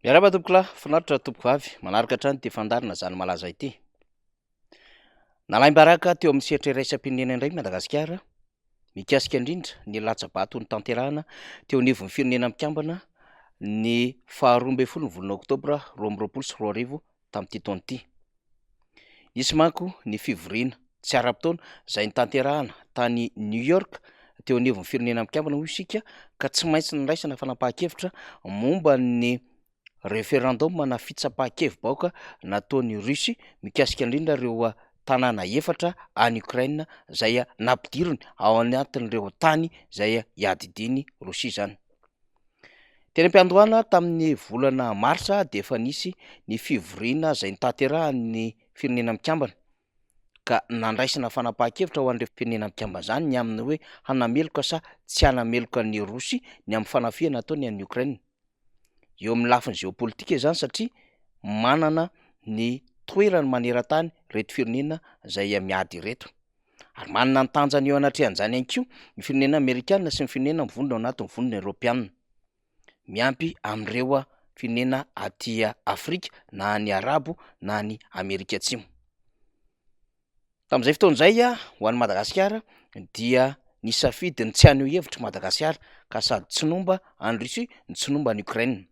Miarahaba tompokolahy, finaritra tompokovavy, manaraka hatrany ity fandaharana Zany Malaza ity. Nalaim-baraka teo amin'ny sehatra iraisam-pirenena indray Madagasikara, mikasika indrindra ny latsa-bato notanterahana teo anivon'ny Firenena Mikambana ny faharoa ambin'ny folo ny volana oktobra 2022 tamin'ity taona ity. Nisy manko ny fivoriana tsy ara-potoana izay notanterahana tany New York teo anivon'ny Firenena Mikambana hoy isika ka tsy maintsy nandraisana fanapahan-kevitra momba ny referendum na fitsapan-kevi-bahoaka nataon'i Russie mikasika indrindra ireo tanàna efatra any Ukraine izay nampidiriny ao anatin'ireo tany izay iadidian'i Rosia izany. Teny am-piandohana tamin'ny volana marsa dia efa nisy ny fivoriana izay notanterahan'ny Firenena Mikambana ka nandraisana fanapahan-kevitra ho an'ireo Firenena Mikambana izany ny amin'ny hoe hanameloka sa tsy hanameloka an'i Rosia ny amin'ny fanafihana ataony an'i Ukraine. Eo amin'ny lafiny jeopolitika izany satria manana ny toerany maneran-tany ireto firenena izay miady ireto. Ary manana ny tanjany eo anatrehan'izany ihany koa ny firenena amerikana sy ny firenena mivondrona ao anatin'ny vondrona eoropeana, miampy amin'ireo firenena aty Afrika na any Arabo na any Amerika Atsimo. Tamin'izay fotoana izay, ho an'i Madagasikara dia nisafidy ny tsy haneho hevitra i Madagasikara ka sady tsy nomba an'i Russie no tsy nomba an'i Ukraine.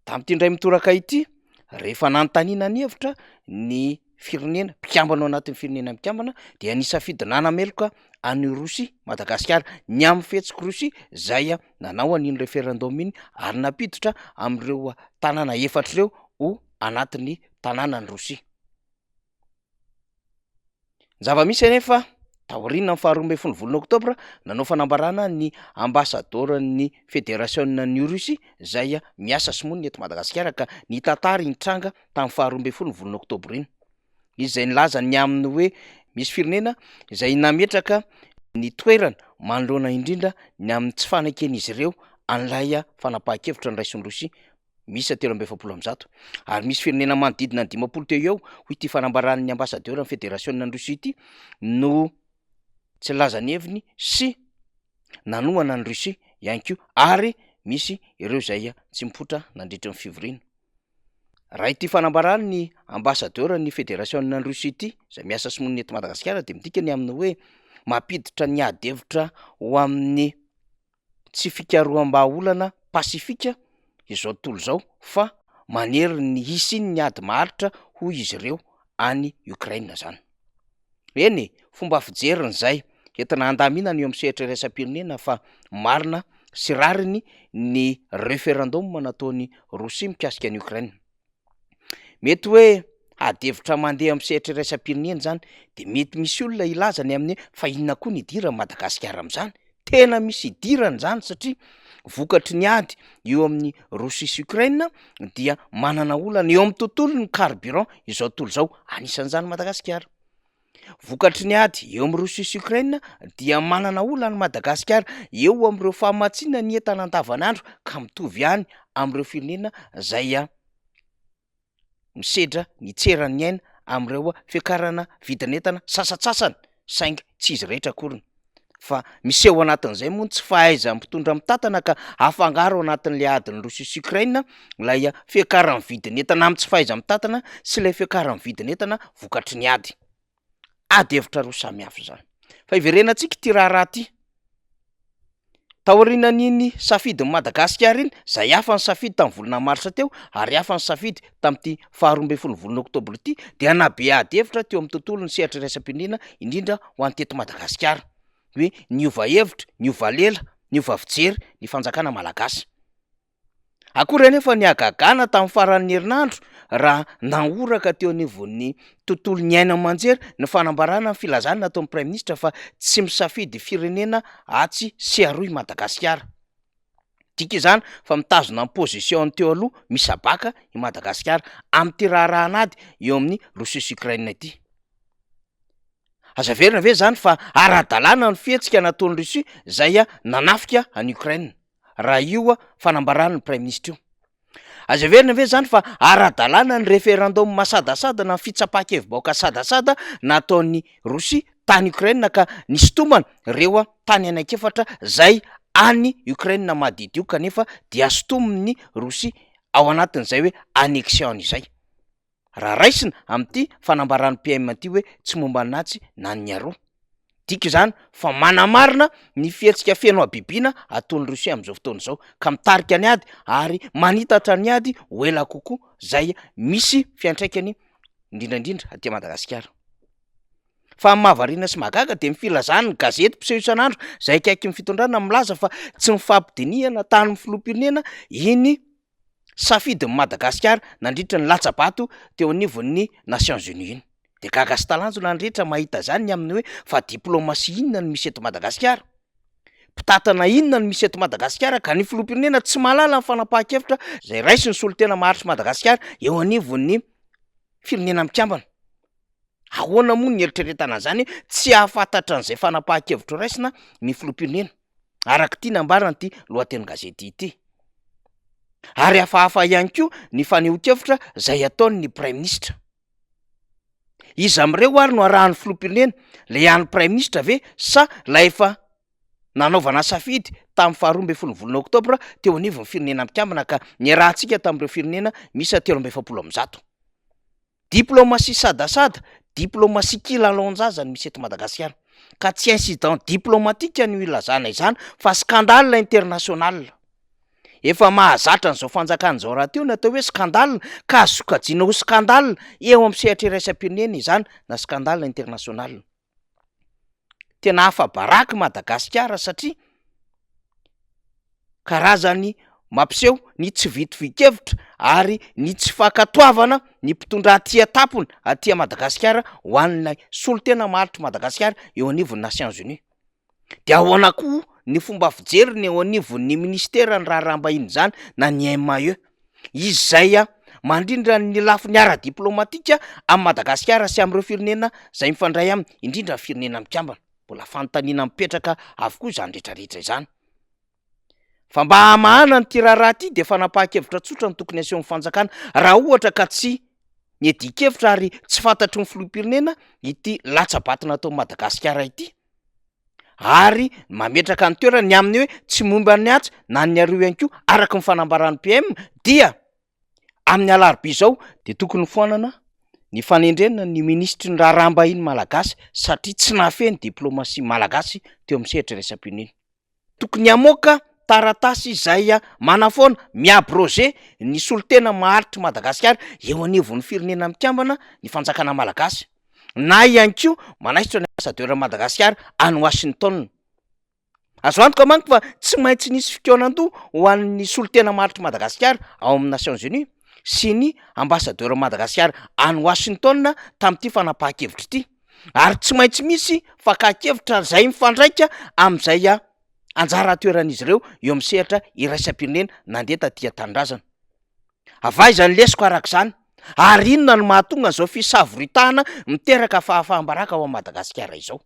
Tamin'ity indray mitoraka ity, rehefa nanontaniana ny hevitra ny firenena mpikambana ao anatin'ny firenena mikambana dia nisafidy nanameloka an'i Rosia Madagasikara ny amin'ny fihetsik'i Rosia izay nanao an'iny referendum iny ary nampiditra amin'ireo tanàna efatra ireo ho anatin'ny tanànan'i Rosia. Ny zava-misy anefa, taorian'ny faharoa ambin'ny folo volana oktobra, nanao fanambarana ny ambasadaoran'ny federasionan'i Russie izay miasa sy monina eto Madagasikara ka nitantara iny tranga tamin'ny faharoa ambin'ny folo ny volana oktobra iny. Izy izay nilaza ny amin'ny hoe misy firenena izay nametraka ny toerana manoloana indrindra ny amin'ny tsy faneken'izy ireo an'ilay fanapahan-kevitra noraisin'i Rosia miisa 143 ary misy firenena manodidina ny 50 teo eo, hoy ity fanambaran'ny ambasadaoran'ny federasionan'i Rosia ity, no tsy nilaza ny heviny sy nanohana an'i Russie ihany koa ary misy ireo izay tsy mipoitra nandritra ny fivoriana. Raha ity fanambaran'ny ambasadaoran'ny federasionan'i Russie ity, izay miasa sy monina eto Madagasikara dia midika ny amin'ny hoe mampiditra ny ady hevitra ho amin'ny tsy fikaroham-bahaolana pasifika izao tontolo izao fa manery ny hisian'ny ady maharitra hoy izy ireo any Ukraine izany. Eny e, fomba fijeriny izay entina handaminana eo amin'ny sehatra iraisam-pirenena fa marina sy rariny ny referendum nataon'i Rosia mikasika an'i Ukraine. Mety hoe ady hevitra mandeha amin'ny sehatra iraisam-pirenena izany de mety misy olona hilaza ny amin'ny hoe fa inona koa ny idiran'i Madagasikara amin'izany? Tena misy idirany izany satria vokatry ny ady eo amin'ny Rosia sy Ukraine dia manana olana eo amin'ny tontolon'ny carburant izao tontolo izao, anisan'izany Madagasikara. Vokatry ny ady eo amin'i Rosia sy Ukraine dia manana olana Madagasikara eo amin'ireo famatsiana ny entana andavanandro ka mitovy ihany amin'ireo firenena izay misedra ny tseran'ny aina amin'ireo fiakarana vidin'entana sasantsasany saingy tsy izy rehetra akoriny fa miseho anatin'izay moa ny tsy fahaizan'ny mpitondra mitantana ka afangaro anatin'ilay adin'i Rosia sy Ukraine ilay fiakaran'ny vidin'entana amin'ny tsy fahaiza-mitantana sy ilay fiakaran'ny vidin'entana vokatry ny ady. Ady hevitra roa samy hafa izany. Fa iverenantsika ity raharaha ity. Taorianan'iny safidin'i Madagasikara iny, izay hafa ny safidy tamin'ny volana marsa teo ary hafa ny safidy tamin'ity faharoa ambin'ny folo volana oktobra ity dia nabe ady hevitra teo amin'ny tontolon'ny sehatra iraisam-pirenena indrindra ho an'ny teto Madagasikara hoe niova hevitra, niova lela, niova fijery ny fanjakana malagasy. Akory anefa ny hagagana tamin'ny faran'ny herinandro raha nahoraka teo anivon'ny tontolon'ny haino aman-jery ny fanambarana ny filazana nataon'ny Praiminisitra fa tsy misafidy firenena atsy sy aroa i Madagasikara. Midika izany fa mitazona ny position-ny teo aloha misabaka i Madagasikara amin'ity raharahan'ady eo amin'ny Rosia sy Ukraine ity. Azo averina ve izany fa ara-dalàna ny fihetsika nataon'i Russie izay nanafika an'i Ukraine? Raha io fanambaran'ny praiminisitra io. Azo heverina ve izany fa ara-dalàna ny referendum sadasada na ny fitsapan-kevi-bahoaka sadasada nataon'i Rosia tany Ukraine ka nisintomana ireo tany anankiefatra izay any Ukraine madiodio kanefa dia sintomin'i Rosia? ao anatin'izay hoe annexion izay. Raha raisina amin'ity fanambaran'ny PM ity hoe tsy momba ny atsy na ny aroa. Midika izany fa manamarina ny fihetsika feno habibiana ataon'i Russie amin'izao fotoana izao ka mitarika ny ady ary manitatra ny ady ho ela kokoa izay misy fiantraikany indrindra indrindra aty Madagasikara. Fa ny mahavariana sy mahagaga dia ny filazan'ny gazety mpiseho isan'andro izay akaiky ny fitondrana milaza fa tsy nifampidinihana tany amin'ny filoham-pirenena iny safidin'i Madagasikara nandritra ny latsa-bato teo anivon'ny Nations Unies iny. Dia gaga sy talanjona ny rehetra mahita izany ny amin'ny hoe fa diplomasia inona no misy eto Madagasikara? Mpitantana inona no misy eto Madagasikara ka ny filoham-pirenena tsy mahalala ny fanapahan-kevitra izay raisin'ny solontena maharitr'i Madagasikara eo anivon'ny firenena mikambana? Ahoana moa ny eritreretana an'izany hoe tsy hahafantatra an'izay fanapahan-kevitra horaisina ny filoham-pirenena? Araka ity nambaran'ity lohatenin-gazety ity. Ary hafahafa ihany koa ny fanehoan-kevitra izay ataon'ny praiminisitra. Iza amin'ireo ary no arahan'ny filoham-pirenena? Ilay an'ny praiminisitra ve sa ilay efa nanaovana safidy tamin'ny faharoa ambin'ny folo volana oktobra teo anivon'ny firenena mikambana ka niarahantsika tamin'ireo firenena miisa 143? Diplomasia sadasada, diplomasia kilalaon-jaza no misy eto Madagasikara. Ka tsy incident diplomatique no ilazana izany fa scandale international. Efa mahazatra an'izao fanjakana izao rahateo ny atao hoe scandale ka azo sokajiana ho scandale eo amin'ny sehatra iraisam-pirenena izany na scandale international. Tena afa-baraka i Madagasikara satria karazany mampiseho ny tsy fitovian-kevitra ary ny tsy fankatoavana ny mpitondra aty an-tampony aty Madagasikara ho an'ilay solontena maharitr'i Madagasikara eo anivon'ny Nations Unies. De ahoana koa ny fomba fijeriny eo anivon'ny minisiteran'ny raharaham-bahiny izany na ny MAE? Izay mandrindra ny lafiny ara-diplomatika amin'i Madagasikara sy amin'ireo firenena izay mifandray aminy, indrindra ny firenena mikambana. Mbola fanontaniana mipetraka avokoa izany rehetrarehetra izany. Fa mba hamahana an'ity raharaha ity dia fanapahan-kevitra tsotra no tokony asehon'ny fanjakana raha ohatra ka tsy niadian-kevitra ary tsy fantatry ny filoham-pirenena ity latsa-bato nataon'i Madagasikara ity ary mametraka ny toerany ny amin'ny hoe tsy momba ny atsy na ny aroa ihany koa araka ny fanambaran'ny PM dia amin'ny alarobia izao dia tokony foanana ny fanendrena ny minisitry ny raharaham-bahiny malagasy satria tsy nahafehy ny diplomasia malagasy teo amin'ny sehatra iraisam-pirenena. Tokony hamoaka taratasy izay manafoana, mi-abroger ny solontena maharitr'i Madagasikara eo anivon'ny firenena mikambana ny fanjakana malagasy, na ihany koa manaisotra ny ambasadaoran'i Madagasikara any Washington. Azo antoka manko fa tsy maintsy nisy fikaonandoha ho an'ny solontena maharitr'i Madagasikara ao amin'ny Nations Unies sy ny ambasadaoran'i Madagasikara any Washington tamin'ity fanapahan-kevitra ity. Ary tsy maintsy misy fakan-kevitra izay mifandraika amin'izay anjara toeran'izy ireo eo amin'ny sehatra iraisam-pirenena nandeha taty an-tanindrazana. Avy aiza ny lesoka araka izany? Ary inona no mahatonga an'izao fisavoritahana miteraka fahafaham-baraka ao Madagasikara izao?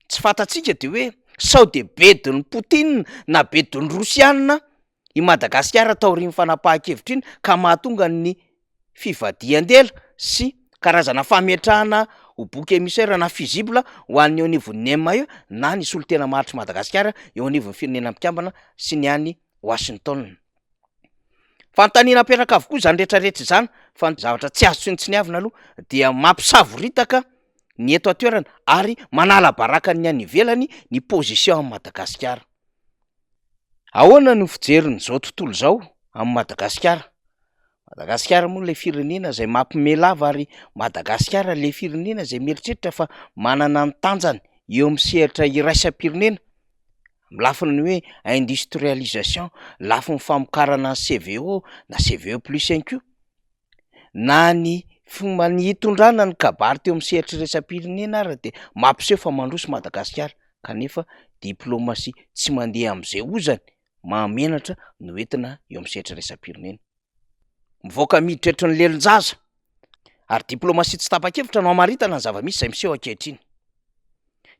Tsy fantatsika de hoe sao de bedin'i Poutine na bedin'ny Rosiana i Madagasikara taorian'ny fanapahan-kevitra iny ka mahatonga ny fivadihan-dela sy karazana fametrahana ho bouc émissaire na fusible ho an'ny eo anivon'ny MAE na ny solontena maharitr'i Madagasikara eo anivon'ny firenena mikambana sy ny any Washington. Fanontaniana apetraka avokoa izany rehetrarehetra izany fa ny zavatra tsy azo tsinontsiniavina aloha dia mampisavoritaka ny eto an-toerana ary manala baraka ny any ivelany ny position an'i Madagasikara. Ahoana no fijerin'izao tontolo izao amin'i Madagasikara? Madagasikara moa ilay firenena izay mampime lava ary Madagasikara ilay firenena izay mieritreritra fa manana ny tanjany eo amin'ny sehatra iraisam-pirenena, amin'ny lafiny hoe industrialisation, lafiny famokarana ny CVO na CVE plus ihany koa. Na ny fomba nitondrana ny kabary teo amin'ny sehatra iraisam-pirenena ary dia mampiseho fa mandroso Madagasikara kanefa diplomasia tsy mandeha amin'izay ozany mahamenatra no entina eo amin'ny sehatra iraisam-pirenena. Mivoaka miditra eto ny lelon-jaza ary diplomasia tsy tapa-kevitra no hamaritana ny zava-misy izay miseho ankehitriny.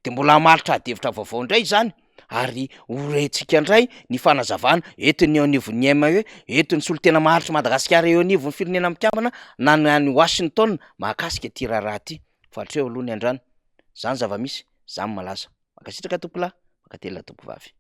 De mbola hamaritra adihevitra vaovao indray izany ary ho rentsika indray ny fanazavana entin'ny eo anivon'ny MAE, entin'ny solontena maharitr'i Madagasikara eo anivon'ny firenena mikambana na ny any Washington mahakasika ity raharaha ity. Fa hatreo aloha ny andrana. Zany zava-misy, zany malaza. Mankasitraka tompokolahy, mankatelina tompokovavy.